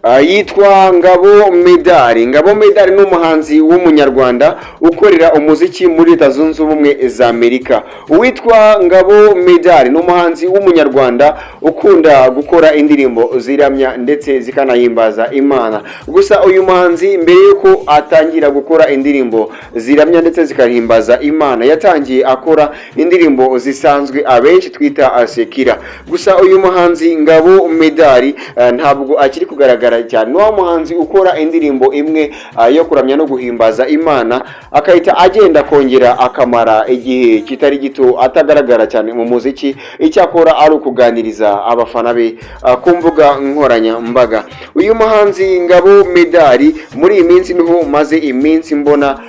Yitwa Ngabo Medali. Ngabo Medali ni umuhanzi w'Umunyarwanda ukorera umuziki muri Leta Zunze Ubumwe za Amerika. Uwitwa Ngabo Medali ni umuhanzi w'Umunyarwanda ukunda gukora indirimbo ziramya ndetse zikanahimbaza Imana. Gusa uyu muhanzi, mbere y'uko atangira gukora indirimbo ziramya ndetse zikahimbaza Imana, yatangiye akora indirimbo zisanzwe abenshi twita secular. Gusa uyu muhanzi Ngabo Medali ntabwo akiri kugaragara cyane. Ni wa muhanzi ukora indirimbo imwe yo kuramya no guhimbaza Imana, akahita agenda, akongera akamara igihe kitari gito atagaragara cyane mu muziki. Icyakora ari ukuganiriza abafana be ku mbuga nkoranyambaga. Uyu muhanzi Ngabo Medali, muri iyi minsi niho maze iminsi mbona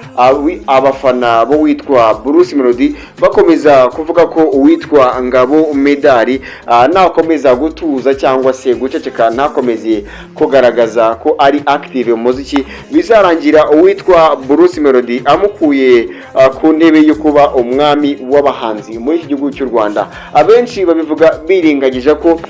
abafana bo witwa Bruce Melody bakomeza kuvuga ko uwitwa Ngabo Medali nakomeza gutuza cyangwa se guceceka, ntakomeze kugaragaza ko ari active mu muziki, bizarangira uwitwa Bruce Melody amukuye ku ntebe yo kuba umwami w'abahanzi muri iki gihugu cy'u Rwanda. Abenshi babivuga birengagije ko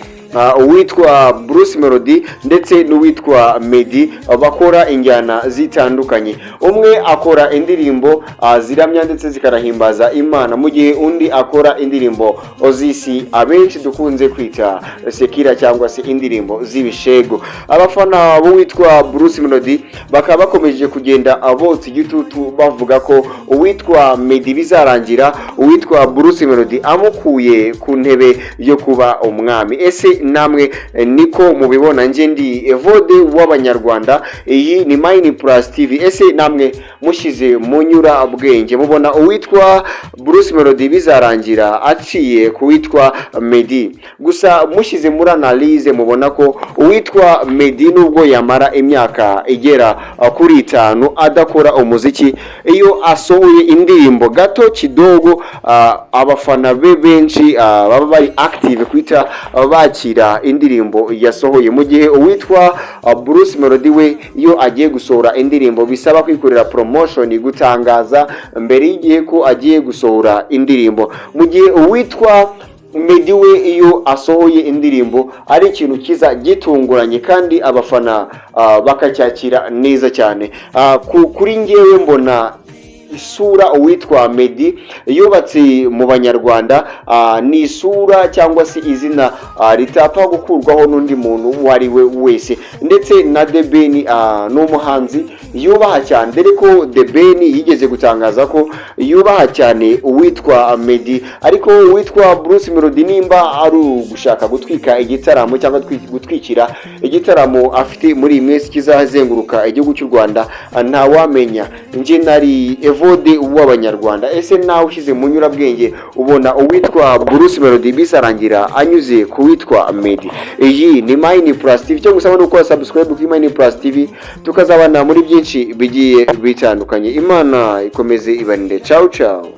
uwitwa Bruce Melody ndetse n'uwitwa Meddy bakora injyana zitandukanye. Umwe akora indirimbo ziramya ndetse zikanahimbaza Imana, mu gihe undi akora indirimbo z'isi abenshi dukunze kwita secular cyangwa se indirimbo z'ibishego. Abafana b'uwitwa Bruce Melody bakaba bakomeje kugenda botsa igitutu, bavuga ko uwitwa Meddy bizarangira uwitwa Bruce Melody amukuye ku ntebe yo kuba umwami. Ese namwe niko mubibona? Njye ndi Evode w'Abanyarwanda, iyi ni Mine Plus TV. Ese namwe mushyize mu nyurabwenge, mubona uwitwa Bruce Melody bizarangira aciye ku witwa Meddy? Gusa mushyize muri analyse, mubona ko uwitwa Meddy, nubwo yamara imyaka igera kuri 5 adakora umuziki, iyo asohoye indirimbo gato kidogo, abafana be benshi baba bari active kwita bakira indirimbo yasohoye, mu gihe uwitwa Bruce Melody we, iyo agiye gusohora indirimbo, bisaba kwikorera promotion, gutangaza mbere y'igihe ko agiye gusohora indirimbo, mu gihe uwitwa Meddy we, iyo asohoye indirimbo, ari ikintu cyiza gitunguranye kandi abafana bakacyakira neza cyane. Kuri ngewe mbona isura uwitwa Meddy yubatse mu Banyarwanda ni isura cyangwa se izina ritapfa gukurwaho n'undi muntu uwo ari we wese. Ndetse na The Ben ni umuhanzi yubaha cyane, dore ko The Ben yigeze gutangaza ko yubaha cyane uwitwa Meddy. Ariko uwitwa Bruce Melody, nimba ari ugushaka gutwika igitaramo cyangwa gutwikira igitaramo afite muri iyi minsi kizazenguruka igihugu cy'u Rwanda, ntawamenya. Njye nari Evode w'Abanyarwanda. Ese nawe ushyize mu nyurabwenge, ubona uwitwa Bruce Melody bizarangira anyuze ku witwa Meddy? Iyi ni Mine Plus TV. Icyo gusaba ni ukora subscribe kuri Mine Plus TV, tukazabana muri byinshi bigiye bitandukanye. Imana ikomeze ibarinde. Ciao ciao.